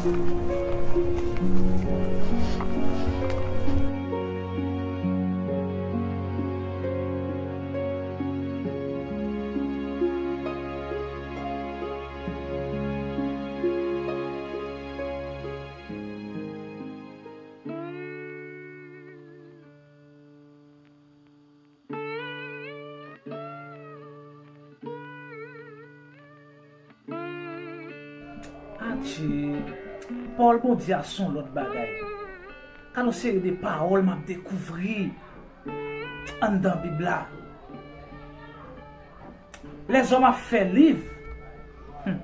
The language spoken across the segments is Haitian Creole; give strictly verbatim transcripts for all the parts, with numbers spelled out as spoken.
Adje, pawòl Bondye a se yon lòt bagay. Gade yon seri de pawòl m ap dekouvri anndan Bib la. Lèzòm ap fè liv, hmm,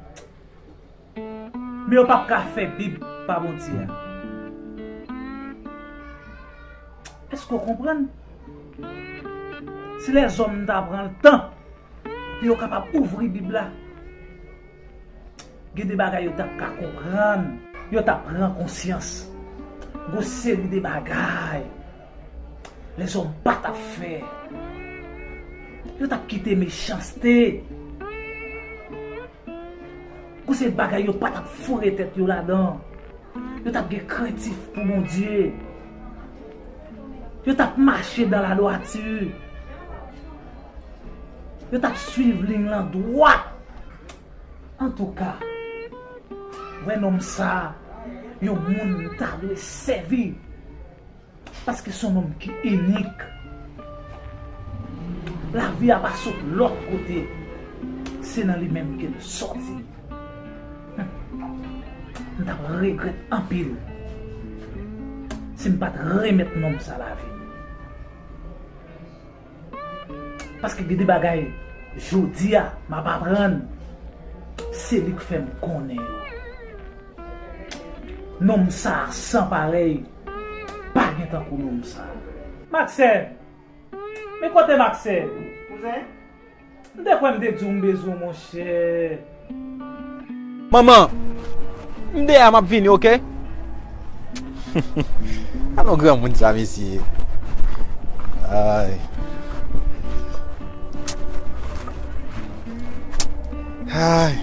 men yo p ap ka fè Bib pa Bondye a. Èske w konprann? Si lèzòm ta pran tan pou yo kapab ouvri Bib la, gen de bagay yo t ap ka konprann, yo t ap pran konsyans. Gon seri de bagay lèzòm pa t ap fè. Yo t ap kite mechanste. Gon seri bagay yo pa t ap foure tèt yo ladan. Yo t ap gen krentif pou Bondye. Yo t ap mache dan ladwati. Yo t ap swiv liy lan dwat. Antouka, wè nonm sa a, yon moun m ta dwe sèvi. Paske se yon nonm ki inik. Lavi a pa sot lòt kote. Se nan li menm ke l sòti. M t ap regrèt anpil si m pa t remèt nonm sa lavi m. Paske gen de bagay, jodi a, m ap aprann. Se li k fè m konnen yo. Nonm sa a san parèy. Pa gen tankou nonm sa a. Maksè! Men kote Maksè? Kouzen? M te kwè m te di w m bezwen w, monchè. Manman, m deyò, m ap vini, oke? Gade yon granmoun sa, mesye. Ay. Ay.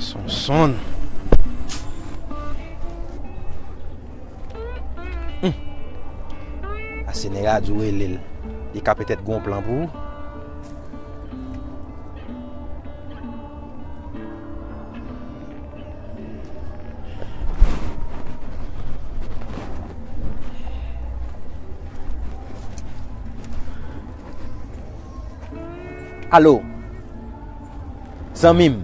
Sonsonn. Hmm. Ase nèg la di w rele l. Li ka petèt gon plan pou ou. Alo. Zanmi m.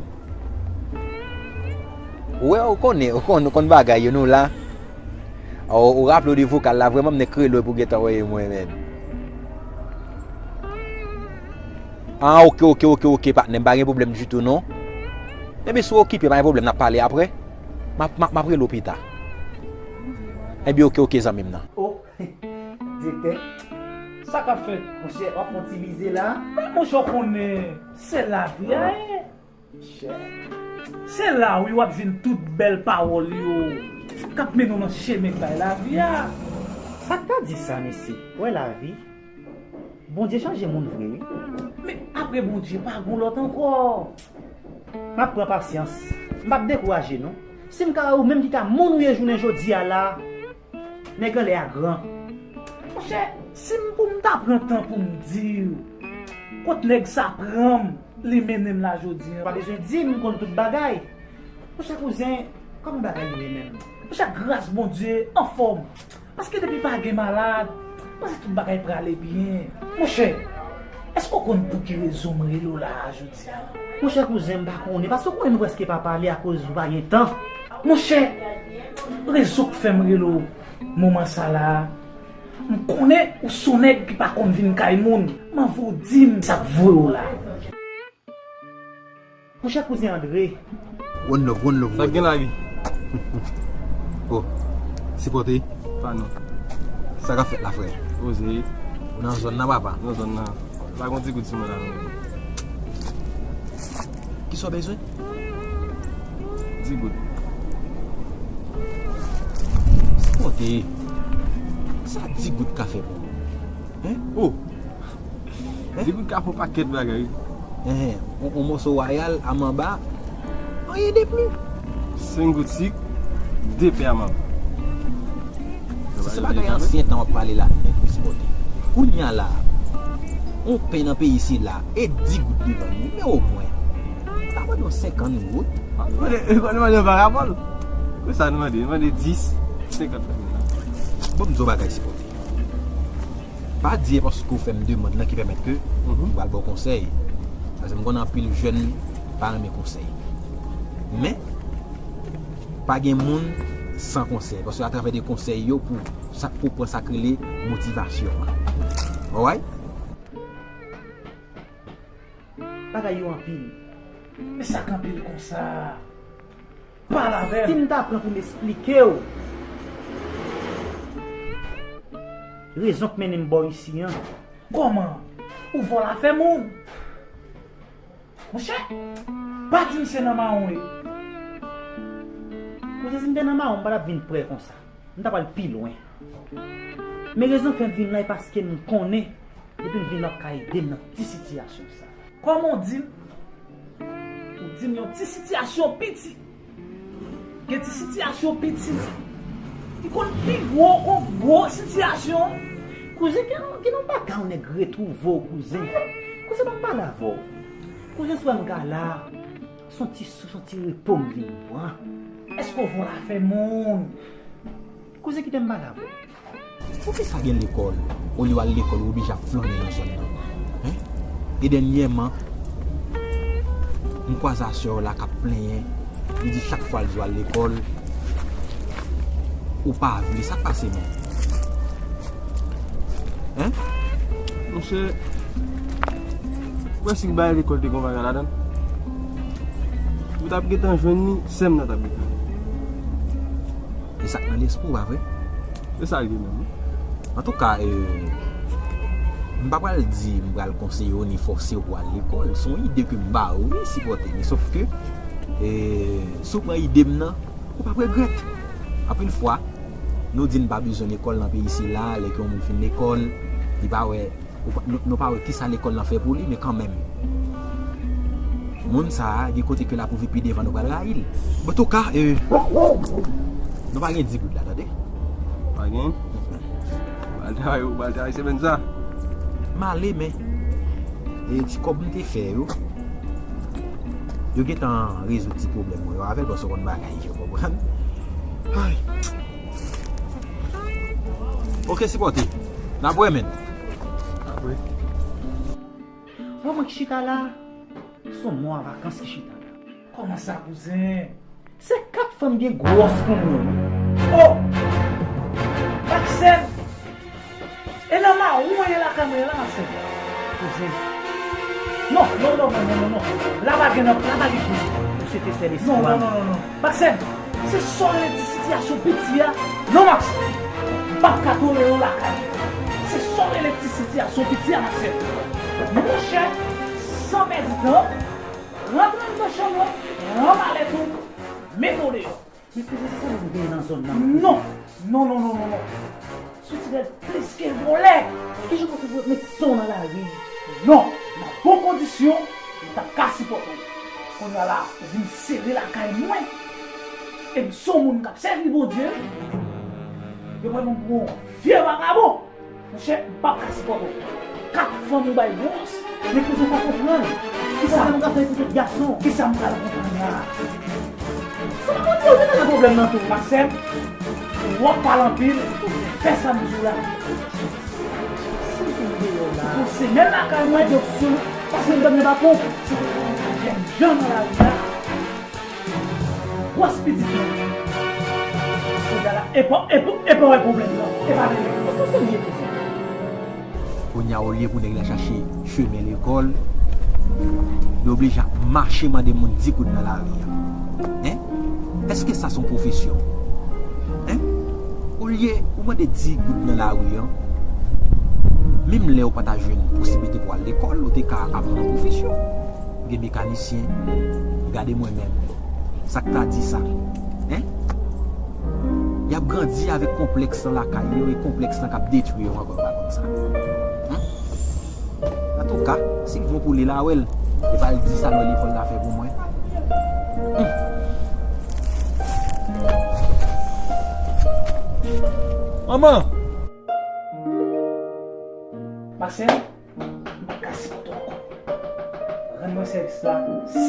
Ou wè, ou konnen, ou konn, ou konn bagay yo, nou la. Ou, ou raple w de vokal la, vrèman, m nèk rele w pou gentan wè mwen, menn. Ah, oke, oke, oke, oke, patnè m, pa gen pwoblèm ditou, non. Ebyen, si w okipe, pa gen pwoblèm, n ap pale apre. M ap, m ap, m ap rele w pita. Ebyen, oke, oke, zanmi m nan. Oh, direktè. Sa k ap fèt? Monchè, w ap fè yon ti mize la? Men monchè, w konnen, se lavi a ye. Chè. Se la wi w ap jwenn tout bèl pawòl yo k ap mennen w nan chemen k bay lavi a. Sa k ta di sa, mesye? Wè lavi. Bondye chanje moun vre wi. Men apre Bondye, pa gon lòt ankò. M ap pran pasyans. M p ap dekouraje non. Si m ka wè ou menm ki ka moun ou ye jounen jodi a la, nèg anlè a gran. Monchè, si m pou m ta pran tan pou m di w, kot nèg sa pran m, li mennen m la jodi a. Pa bezwen di m, m konn tout bagay. Monchè kouzen, kòman bagay yo ye menm? Monchè, gras Bondye, anfòm. Paske depi pa gen malad, m panse tout bagay prale byen. Monchè, èske w konn pou ki rezon m rele w la a jodi a? Monchè kouzen, m pa konnen, paske w konnen nou prèske pa pale akoz ou pa gen tan. Monchè, rezon k fè m rele w moman sa la a, m konnen ou se yon nèg ki pa konn vin kay moun. M anvi w di m sa k voye w la. Monchè kouzen Andre. One love, one love. Sa k gen lavi? Oh, sipòte. Pa non. Sa k ap fèt la, frè? Poze. Ou nan zòn nan, papa? Nan zòn nan. Pa gon ti goud sou mwen la non. Kisa w bezwen? Di goud. Sipòte. Sa di goud ka fè pou ou? Hein? Oh! Hein? Di goud ka fè yon pakèt bagay wi. Hein, yon, yon moso wayal a manba. Anyen de plis. Senk gout sik, de pen a manm. Se, se bagay ansyen tan w ap pale la, men pou sipòte. Kounye a la, yon pen nan peyi sila, e di gout li vann li, men omwen, ta mande yon senkant gout. Mande, mande, mande yon parabòl. Pou sa nou mande, nou mande dis, senkant gout. Bon, m di w bagay sipòte. Pa di e paske w fè m demann lan ki pèmèt ke m pral ba w konsèy. Paske m konnen anpil jèn pa renmen konsèy. Men, pa gen moun san konsèy. Paske atravè de konsèy yo pou sa, pou pran sa k rele motivasyon an. Alright? Bagay yo anpil. Men sa k anpil konsa? Pale avè m. Si m ta pran pou m esplike w rezon k mennen m bò isi an. Kòman? Ou vòlò afè moun? Monchè, pa di m se nan mawon w ye. Kouzen, si m te nan mawon, m pa t ap vin prè konsa. M ta pral pi lwen. Men rezon k fè m vin la, e paske m konnen, depi m vin la, w ka ede m nan ti sitiyasyon sa. Kòman w di m? Ou di m yon ti sitiyasyon piti. Gen ti sitiyasyon piti ki konn pi gwo kon gwo sitiyasyon. Kouzen, gen yon, gen yon bagay yon nèg retwouve w, kouzen. Kouzen, ban m pale avè w. Kouzen, si w wè m gala, se yon ti souf, se yon ti repo m vin pran. Èske w vòlò afè moun? Kouzen, kite m pale avè w. Poukisa gen lekòl, olye w al lekòl, ou oblije ap flannen nan zòn nan? Hein? E dènyèman, m kwaze a sè w la k ap plenyen. Li di chak fwa l di w al lekòl, ou pa vle. Sa k pase menm? Hein? Monchè, ou kwè si l bay lekòl te gen yon bagay ladan l? Ou t ap gentan jwenn li, sè m nan t ap gentan. E sa k nan lespri w, pa vre? E sa l ye menm, wi. Antouka, e, m pa pral di m pral konseye w ni fòse w pou al lekòl. Se yon ide ke m ba w, wi, sipòte. Men sòf ke, e, si w pran ide m nan, ou p ap regrèt. Anpil fwa, nou di n pa bezwen lekòl nan peyi sila, lè ke yon moun fin lekòl, li pa wè Ou pa, nou, nou pa wè kisa lekòl lan fè pou li, men kanmenm. Moun sa a, gen kote ke l ap rive pi devan, nou pral rayi l. Antouka, e, nou pa gen di goud la, tande? Pa gen? Ou pral travay, ou pral travay semèn sa? M ale, men, e, ti kòb m te fè yo, yo gentan rezoud ti pwoblèm mwen yo avè l, paske w konn bagay yo, konprann? Ay. Ok, sipòte. N ap wè, menn. N ap wè. Wè mwen ki chita la, se yon mò a vakans ki chita la. Kòman sa, kouzen? Se kat fanm gen gwòs pou mwen. Oh! Maksèm! E nan mawon w ye lakay mwen la, Maksèm? Kouzen. Non, non, non. La pa gen, la pa gen kouzen. Ou se te sèl espwa m. Non, non, non, non, non. Maksèm, se sa w rele ti sitiyasyon piti a? Non, Maksèm. M p ap ka tolere w lakay mwen. Se sa w rele ti sitiyasyon piti a, Maksèm. Monchè, san pèdi tan, rantre anndan chanm lan, rann malèt ou, mete w deyò. Men kouzen, se sa nou genyen nan zòn nan? Non, non, non, non, non, non. Sou ti nèg plis ke vòlè. Kijan w ka fè pou met san w nan lari? Non, nan bon kondisyon, m t ap ka sipòte w. Kounye a la, ou vin sere lakay mwen. E m se yon moun k ap sèvi Bondye. Yo pran m pou yon vye vagabon. Monchè, m p ap ka sipòte w. Kat fanm ou bay gwòs. Men kouzen, fò w konprann. Kisa? Kisa m ka fè pou tout gason? Kisa m pral konprann la? Sa pa konn di w te nan pwoblèm nan tou. Maksèm, w ap pale anpil, fè sa m di w la. Si m te deyò la. Yon semèn lakay mwen. Adopsyon. Paske m dòmi nan balkon. Se te yon jèn jan nan lari a. Gwòs pitit mwen. Kounye a la, epa, epa, epa wè pwoblèm nan. Epa rele. Èske w serye, kouzen? Kounye a, olye pou nèg la chache chemen lekòl, li oblije ap mache mande moun di goud nan lari a. Hein? Èske sa se yon pwofesyon? Hein? Olye ou mande di goud nan lari a, menm lè ou pa ta jwenn posiblite pou al lekòl, ou te ka aprann yon pwofesyon. Gen mekanisyen, gade mwen menm. Sa k ta di sa? Hein? Y ap grandi avèk konplèks lan lakay yo, e konplèks lan k ap detwi yo ankò, pa konn sa. Hein? Antouka, si l bon pou li, l a wè l. E pa l di sa lò lekòl la fè pou mwen. Hmm. Manman! Maksèl, m pa ka sipòte w ankò. Rann mwen sèvis la,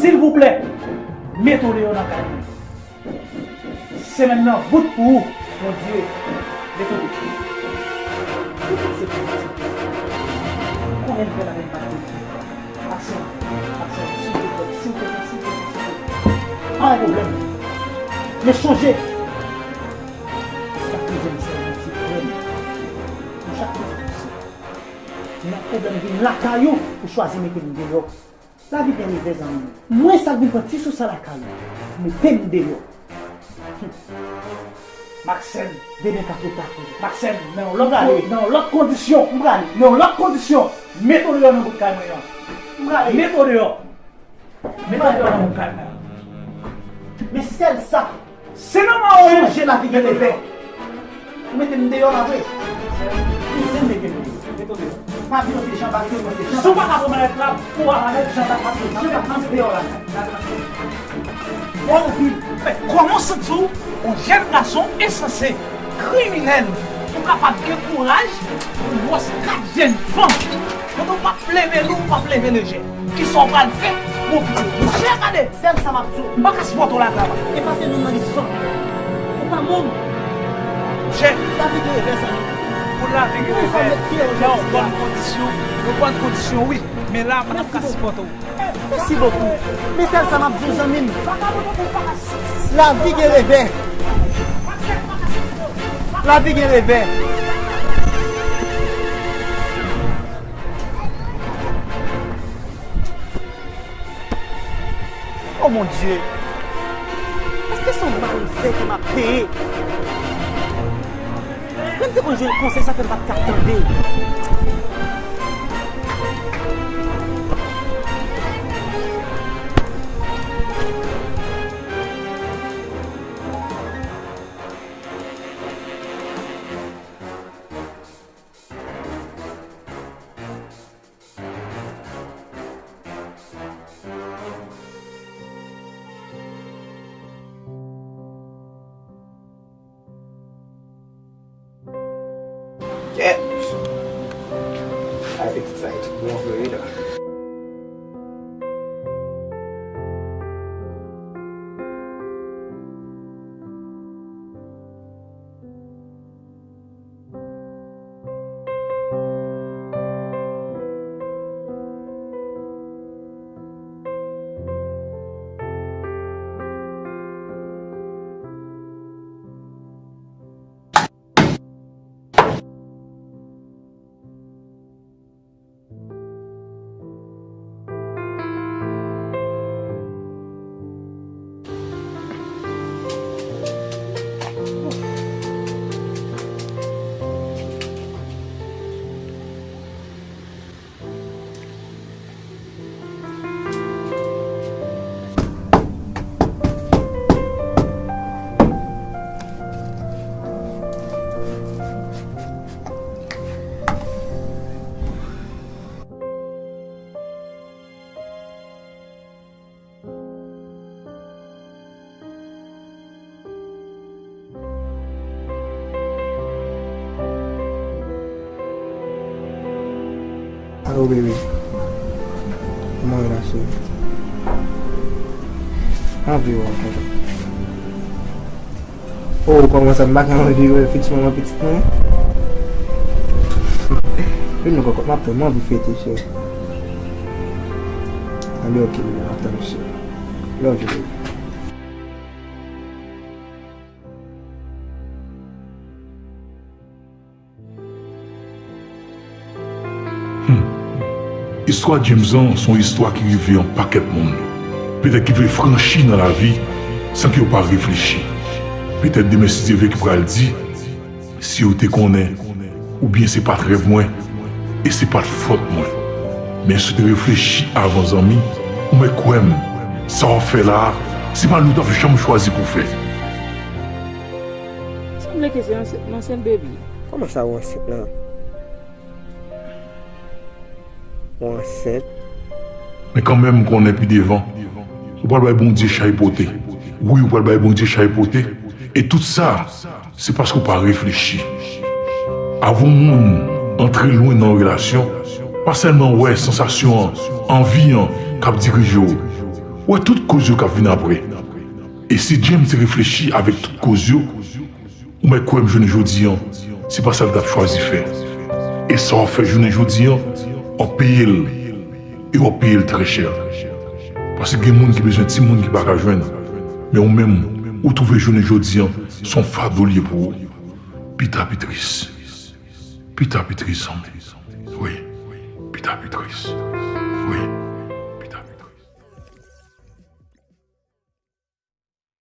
silvouplè. Mete w deyò nan kay mwen. Semèn nan bout pou ou, Bondye. Mete w deyò. Ki bout se pou ou? Konbyen m fè la menm pa t Aksyon, aksyon, silvouplè, silvouplè, silvouplè, silvouplè. Pa gen pwoblèm. Men chonje, jiska prezan m se yon ti frè m. Pou chak ti koze, nan pwoblèm vin lakay ou, ou chwazi mete m deyò. Lavi gen revè, zanmi m. Mwen sa k vin pran ti sou sa lakay ou, mete m deyò. Maksèl, demen ka twò ta pou ou. Maksèl, nan yon lòt, nan yon lòt kondisyon. M prale. Nan yon lòt kondisyon. Mete w deyò nan bout kay mwen an. M prale. Mete w deyò. Mete w deyò nan bout kay mwen an. Men sèl sa. Se nan mò ou. Chonje, lavi gen revè. Ou mete m deyò la vre. Ou zen mete m deyò. Mete w deyò. Pa vin se Jean Baptiste, mwen se Jean Baptiste. Si w pa ka pran malèt la, pou w a malèt Jean Baptiste. Jean Baptiste deyò la. Bon, men kòman w santi w, yon jèn gason ensanse, kriminèl, ou kapab gen kouraj pou wòs kat jèn fanm? Kote w p ap leve lou, w p ap leve lejè. Kisa w pral fè pou w kite? Monchè, gade! Sèl sa m ap di w. M pa ka sipòte w lakay mwen. Efase non nan lis fanm. Ou pa moun. Monchè. Lavi gen revè, zanmi. Pou lavi gen revè, nan yon bòn kondisyon, yon bòn kondisyon, wi. Men la, m p ap ka sipòte w. Mèsi bokou. Men sèl sa m ap di w, zanmi m. Lavi gen revè. Lavi gen revè. Oh mon Dieu! Èske se yon malfè ke m ap peye? Lè m te konn jwenn konsèy, sa fè m pa t ka tande. Kèt! Ay, excited, bon vre wi la. Alo, bebe. Kòman w ye la, cheri? Anvi wè w kontan. Oh, kòman sa, m pa ka anvi wè fiks manman pitit mwen? Vin non, kòkòt, m ap tann, m anvi fete, cheri. Anben, ok, bebe, m ap tann ou, cheri. Love you, bebe. Hmm. Istwa James lan se yon istwa ki rive yon pakèt moun. Petèt ki vle franchi nan lavi san ke yo pa reflechi. Petèt demen si Dye vle ki pral di, si yo te konnen, oubyen se pa t rèv mwen, e se pa t fòt mwen. Men si w te reflechi avan zanmi, ou mèt kwè m, sa w ap fè la a, se pa li w t ap janm chwazi pou w fè. Sanble ke se ansent m ansent, baby. Kòman sa ou ansent la? Ou ansent? Men kanmenm, m konnen pi devan, ou pral bay Bondye chay pote. Wi, ou pral bay Bondye chay pote. E tout sa, Se paske w pa reflechi. Avan yon moun antre lwen nan yon relasyon, pa sèlman wè sansasyon an, anvi an k ap dirije w. Wè tout koz yo k ap vin apre. E si James te reflechi avèk tout koz yo, ou mèt kwè m jounen jodi an, se pa sa l t ap chwazi fè. E sa w ap fè jounen jodi an, w ap peye l. E w ap peye l trè chè. Paske gen moun ki bezwen timoun ki pa ka jwenn. Men ou menm, ou twouve jounen jodi an, se yon fado l ye pou ou. Pita pi tris. Pita pi tris, zanmi. Wi, pita pi tris.